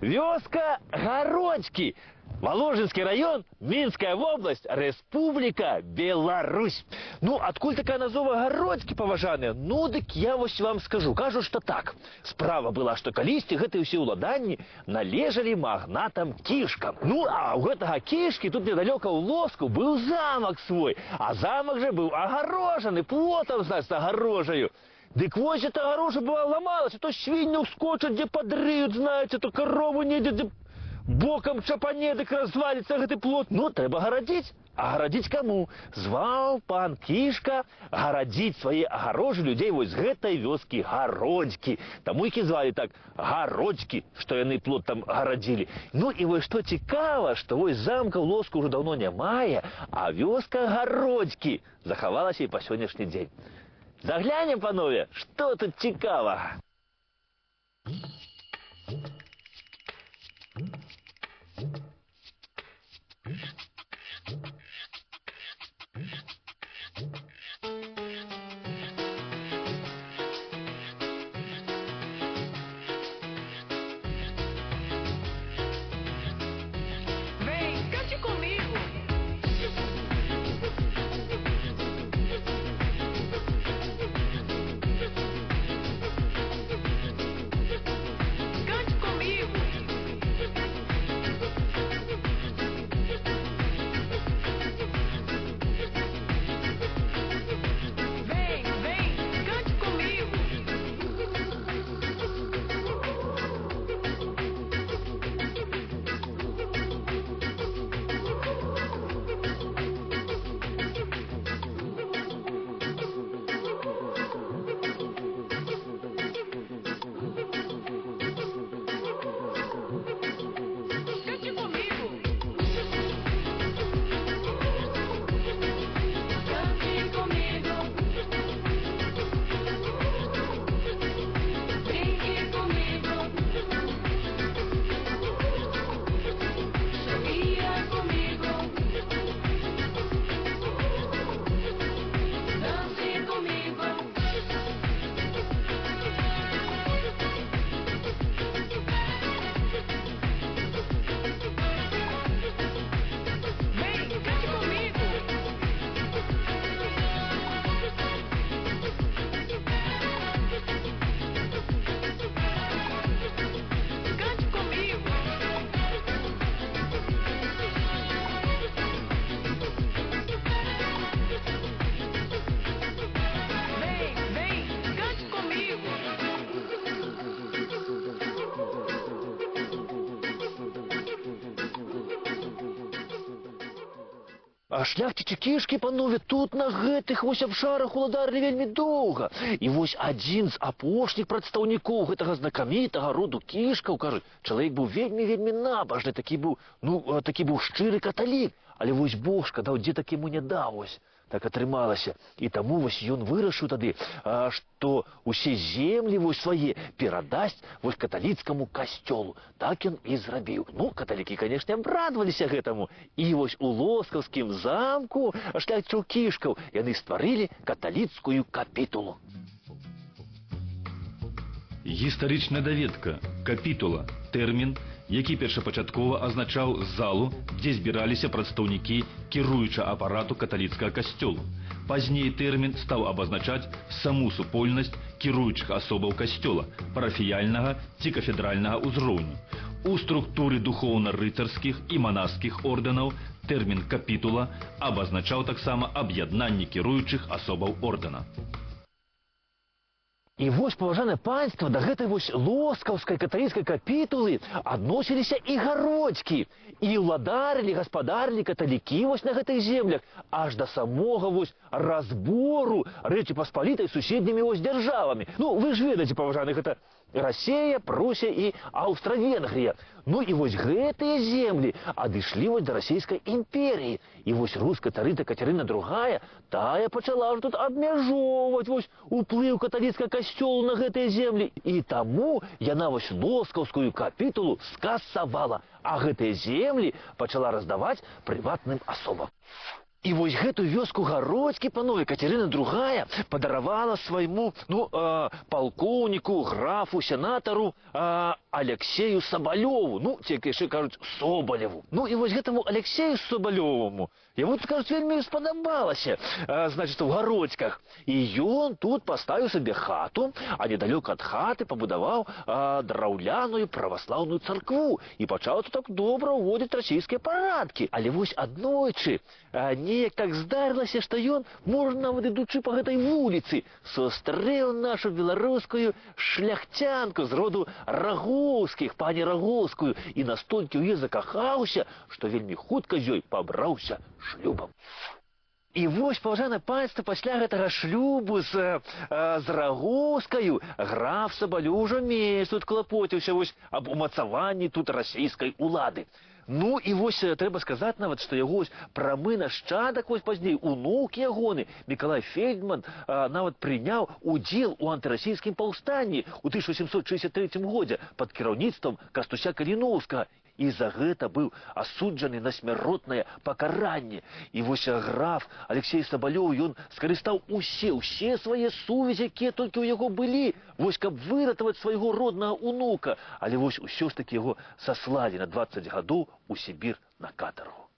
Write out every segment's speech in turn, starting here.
Вёска Гародзькі, Валожынскі раён, Мінская вобласць, Рэспубліка Беларусь. Ну, адкуль такая назова Гародзькі, паважаныя? Ну, дык я вось вам скажу. Кажу, што так. Справа была, што калісьці гэтыя ўсе ўладанні належалі магнатам Кішкам. Ну, а ў гэтага Кішкі тут недалёка ў Лоску быў замак свой. А замак жа быў агарожаны, плотам, значит, агарожаю. Дык вось эта агарожа была ламалася, то свинню ўскочаць, дзе падрыюць, знаеце, то карову недзе, дзе бокам чапане, дык разваліцца гэты плот. Ну, трэба гарадзіць. А гарадзіць каму? Зваў пан Кішка гарадзіць свае агарожы людзей вось з гэтай вёскі Гародзькі. Таму іх і звалі так Гародзькі, што яны плот там гарадзілі. Ну і вось што цікава, што вось замка ў Лоску ўжо даўно нямае, а вёска Гародзькі захавалася і па сённяшні дзень. Заглянем, панове, што тут цікавага. Vem, cante comigo. Cante comigo. Vem, vem, cante comigo. Cante comigo. Cante comigo. Brinque comigo. Sorria comigo. Dance comigo. Vem, cante comigo. Cante comigo. Vem, vem, cante comigo. А шляхціцы Кішкі, панове, тут на гэтых вось абшарах уладарылі вельмі доўга. І вось адзін з апошніх прадстаўнікоў гэтага знакамітага роду Кішкаў, кажуць, чалавек быў вельмі-вельмі набажны, такі быў, ну, такі быў шчыры каталік. Але вось Божка даў, дзетак яму не даў, вось. Так атрымалася. І таму вось ён вырашыў тады, што усе землі вось свае перадасць вось каталіцкаму касцёлу. Так ён і зрабіў. Ну, каталікі, канешне, абрадаваліся гэтаму. І вось у Лоскаўскім замку шляхціцаў Кішкаў яны стварылі каталіцкую капітулу. Гістарычная даведка, капітула, тэрмін, які першапачаткова азначаў залу, дзе збіраліся прадстаўнікі кіруючага апарату каталіцкага касцёлу. Пазней тэрмін стаў абазначаць саму супольнасць кіруючых асобаў касцёла, парафіяльнага ці кафедральнага ўзроўню. У структуры духоўна-рыцарскіх і манаскіх ордэнаў тэрмін капітула абазначаў таксама аб'яднанне кіруючых асобаў ордэна. І вось, паважанае панства, да гэтай вось лоскаўскай каталіцкай капітулы адносіліся і Гародзькі. І ўладарылі, гаспадарылі каталікі вось на гэтых землях, аж да самога вось разбору Рэчы Паспалітай суседнімі вось дзяржавамі. Ну, вы ж ведаеце, паважаны, гэта Расея, Прусія і Аўстра-Венгрія. Ну і вось гэтыя землі адышлі вось да Расійскай імперіі. І вось руская царыца Кацярына другая, тая пачала ўжо тут абмяжоўваць вось уплыў каталіцкага касцёлу на гэтыя землі. І таму яна вось лоскаўскую капітулу скасавала, а гэтыя землі пачала раздаваць прыватным асобам. І вось гэту вёску Гародзькі, панове, Кацярына II падаравала свайму, ну, палкоўніку, графу, сенатару Алексею Сабалёву, ну, ці, як яшчэ кажуць, Собалеву. Ну, і вось гэтаму Алексею Собалёваму яму, тут, кажуць, вельмі спадабалася, значит, у Гародзьках. І ён тут паставіў сабе хату, а недалёка ад хаты пабудаваў драўляную праваслаўную царкву і пачаў тут так добра ўводзіць расійскія парадкі. Але вось аднойчы неяк так здарылася, што ён, можа, нават ідучы па гэтай вуліцы, сустрэў нашу беларускую шляхцянку з роду Рагоўскіх, пані Рагоўскую, і настолькі ў яе закахаўся, што вельмі хутка з ёй пабраўся шлюбам. І вось, паважанае панства, пасля гэтага шлюбу з Рагоўскаю граф Сабалёў ужо менш тут клапоціўся вось аб умацаванні тут расійскай улады. Ну і вось трэба сказаць нават, што яго вось прамы нашчадак вось пазней, унук ягоны, Мікалай Фельдман, нават прыняў удзел у антырасійскім паўстанні ў 1763 годзе пад кіраўніцтвам Кастуся Каліноўскага і за гэта быў асуджаны на смяротнае пакаранне. І вось граф Алексей Сабалёў, ён скарыстаў усе свае сувязі, якія толькі ў яго былі, вось каб выратаваць свайго роднага унука. Але вось усё ж такі яго саслалі на 20 гадоў у Сібір на катаргу.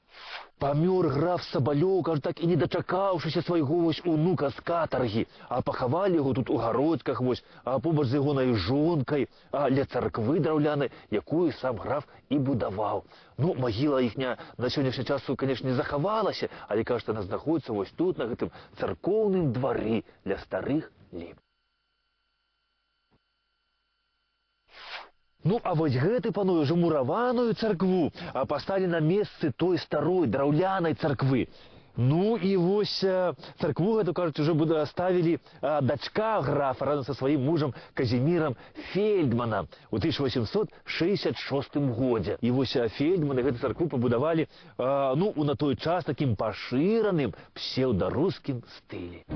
Памёр граф Сабалёў, кажу, так і не дачакаўшыся свайго вось унука з катаргі, а пахавалі яго тут у Гародках вось, побач з ягонай жонкай, ля царквы драўлянай, якую сам граф і будаваў. Ну, магіла іхня на сённяшні часу, конечно, не захавалася, але, кажуць, она знаходіцца вось тут, на гэтым царкоўным двары ля старых ліп. Ну, а вось гэты, панове, ўжо мураваную царкву паставілі на месцы той старой драўлянай царквы. Ну і вось царкву гэту, кажуць, ужо ставілі дачка графа разам са сваім мужам Казімірам Фельдманам у 1866 годзе. І вось Фельдманы гэту царкву пабудавалі, ну, у на той час такім пашыраным псеўдарускім стылі.